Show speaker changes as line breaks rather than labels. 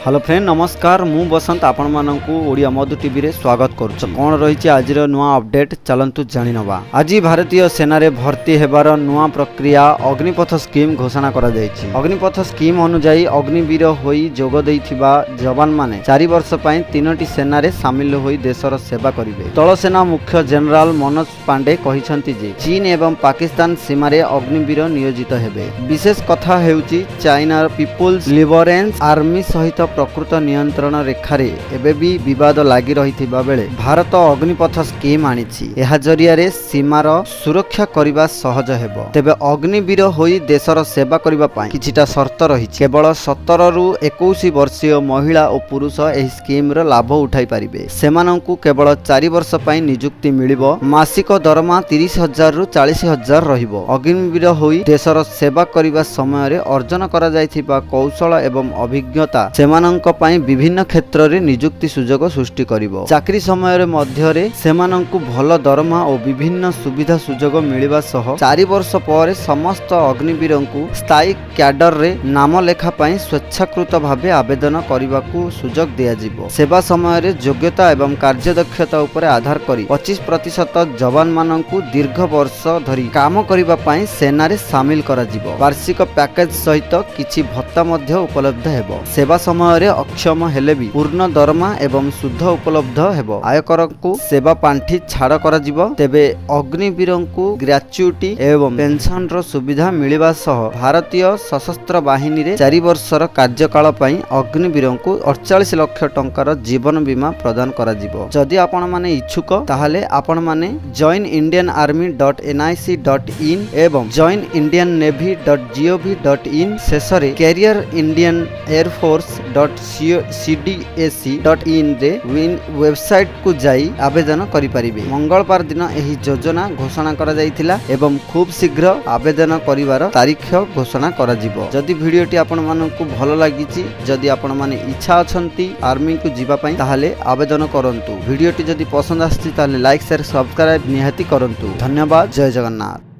Hello friend, ନମସ୍କାର। ମୁଁ ବସନ୍ତ, ଆପଣମାନଙ୍କୁ ଓଡ଼ିଆ ମଧୁ ଟିଭିରେ ସ୍ୱାଗତ କରୁଛି। କ'ଣ ରହିଛି ଆଜିର ନୂଆ ଅପଡେଟ୍, ଚାଲନ୍ତୁ ଜାଣିନେବା। ଆଜି ଭାରତୀୟ ସେନାରେ ଭର୍ତ୍ତି ହେବାର ନୂଆ ପ୍ରକ୍ରିୟା ଅଗ୍ନିପଥ ସ୍କିମ୍ ଘୋଷଣା କରାଯାଇଛି। ଅଗ୍ନିପଥ ସ୍କିମ୍ ଅନୁଯାୟୀ ଅଗ୍ନିବୀର ହୋଇ ଯୋଗ ଦେଇଥିବା ଯବାନମାନେ 4 ବର୍ଷ ପାଇଁ ତିନୋଟି ସେନାରେ ସାମିଲ ହୋଇ ଦେଶର ସେବା କରିବେ। ସ୍ଥଳସେନା ମୁଖ୍ୟ ଜେନେରାଲ ମନୋଜ ପାଣ୍ଡେ କହିଛନ୍ତି ଯେ ଚୀନ ଏବଂ ପାକିସ୍ତାନ ସୀମାରେ ଅଗ୍ନିବୀର ନିୟୋଜିତ ହେବେ। ବିଶେଷ କଥା ହେଉଛି, ଚାଇନାର ପିପୁଲ୍ସ ଲିବରେସନ ଆର୍ମି ସହିତ ପ୍ରକୃତ ନିୟନ୍ତ୍ରଣ ରେଖାରେ ଏବେ ବି ବିବାଦ ଲାଗି ରହିଥିବା ବେଳେ ଭାରତ ଅଗ୍ନିପଥ ସ୍କିମ୍ ଆଣିଛି। ଏହା ଜରିଆରେ ସୀମାର ସୁରକ୍ଷା କରିବା ସହଜ ହେବ। ତେବେ ଅଗ୍ନିବୀର ହୋଇ ଦେଶର ସେବା କରିବା ପାଇଁ କିଛିଟା ସର୍ତ୍ତ ରହିଛି। କେବଳ 17ରୁ 21 ବର୍ଷୀୟ ମହିଳା ଓ ପୁରୁଷ ଏହି ସ୍କିମ୍ର ଲାଭ ଉଠାଇ ପାରିବେ। ସେମାନଙ୍କୁ କେବଳ 4 ବର୍ଷ ପାଇଁ ନିଯୁକ୍ତି ମିଳିବ। ମାସିକ ଦରମା 30,000ରୁ 40,000 ରହିବ। ଅଗ୍ନିବୀର ହୋଇ ଦେଶର ସେବା କରିବା ସମୟରେ ଅର୍ଜନ କରାଯାଇଥିବା କୌଶଳ ଏବଂ ଅଭିଜ୍ଞତା ସେମାନଙ୍କ ପାଇଁ ବିଭିନ୍ନ କ୍ଷେତ୍ରରେ ନିଯୁକ୍ତି ସୁଯୋଗ ସୃଷ୍ଟି କରିବ। ଚାକିରି ସମୟରେ ମଧ୍ୟରେ ସେମାନଙ୍କୁ ଭଲ ଦରମା ଓ ବିଭିନ୍ନ ସୁବିଧା ସୁଯୋଗ ମିଳିବା ସହ 4 ବର୍ଷ ପରେ ସମସ୍ତ ଅଗ୍ନିବୀରଙ୍କୁ ସ୍ଥାୟୀ କ୍ୟାଡରରେ ନାମ ଲେଖା ପାଇଁ ସ୍ୱେଚ୍ଛାକୃତ ଭାବେ ଆବେଦନ କରିବାକୁ ସୁଯୋଗ ଦିଆଯିବ। ସେବା ସମୟରେ ଯୋଗ୍ୟତା ଏବଂ କାର୍ଯ୍ୟଦକ୍ଷତା ଉପରେ ଆଧାର କରି 25% ଯବାନମାନଙ୍କୁ ଦୀର୍ଘ ବର୍ଷ ଧରି କାମ କରିବା ପାଇଁ ସେନାରେ ସାମିଲ କରାଯିବ। ବାର୍ଷିକ ପ୍ୟାକେଜ ସହିତ କିଛି ଭତ୍ତା ମଧ୍ୟ ଉପଲବ୍ଧ ହେବ। ସେବା ସମୟରେ ଅକ୍ଷମ ହେଲେ ବି ପୂର୍ଣ୍ଣ ଦରମା ଏବଂ ସୁଧ ଉପଲବ୍ଧ ହେବ। ଆୟକରକୁ ସେବା ପାଣ୍ଠି ଛାଡ଼ କରାଯିବ। ତେବେ ଅଗ୍ନିବୀରଙ୍କୁ ଗ୍ରାଚ୍ୟୁଟି ଏବଂ ପେନସନର ସୁବିଧା ମିଳିବା ସହ ଭାରତୀୟ ସଶସ୍ତ୍ର ବାହିନୀରେ 4 ବର୍ଷର କାର୍ଯ୍ୟକାଳ ପାଇଁ ଅଗ୍ନିବୀରଙ୍କୁ 48 ଲକ୍ଷ ଟଙ୍କାର ଜୀବନ ବୀମା ପ୍ରଦାନ କରାଯିବ। ଯଦି ଆପଣମାନେ ଇଚ୍ଛୁକ, ତାହେଲେ ଆପଣମାନେ join Indian Army.nic.in ଏବଂ join Indian Navy.gov.in, ଶେଷରେ career Indian Air Force.cdac.inରେ ୱେବସାଇଟକୁ ଯାଇ ଆବେଦନ କରିପାରିବେ। ମଙ୍ଗଳବାର ଦିନ ଏହି ଯୋଜନା ଘୋଷଣା କରାଯାଇଥିଲା ଏବଂ ଖୁବ୍ ଶୀଘ୍ର ଆବେଦନ କରିବାର ତାରିଖ ଘୋଷଣା କରାଯିବ। ଯଦି ଭିଡ଼ିଓଟି ଆପଣମାନଙ୍କୁ ଭଲ ଲାଗିଛି, ଯଦି ଆପଣମାନେ ଇଚ୍ଛା ଅଛନ୍ତି ଆର୍ମିକୁ ଯିବା ପାଇଁ, ତାହେଲେ ଆବେଦନ କରନ୍ତୁ। ଭିଡ଼ିଓଟି ଯଦି ପସନ୍ଦ ଆସିଛି, ତାହେଲେ ଲାଇକ୍, ସେୟାର, ସବସ୍କ୍ରାଇବ୍ ନିହାତି କରନ୍ତୁ। ଧନ୍ୟବାଦ। ଜୟ ଜଗନ୍ନାଥ।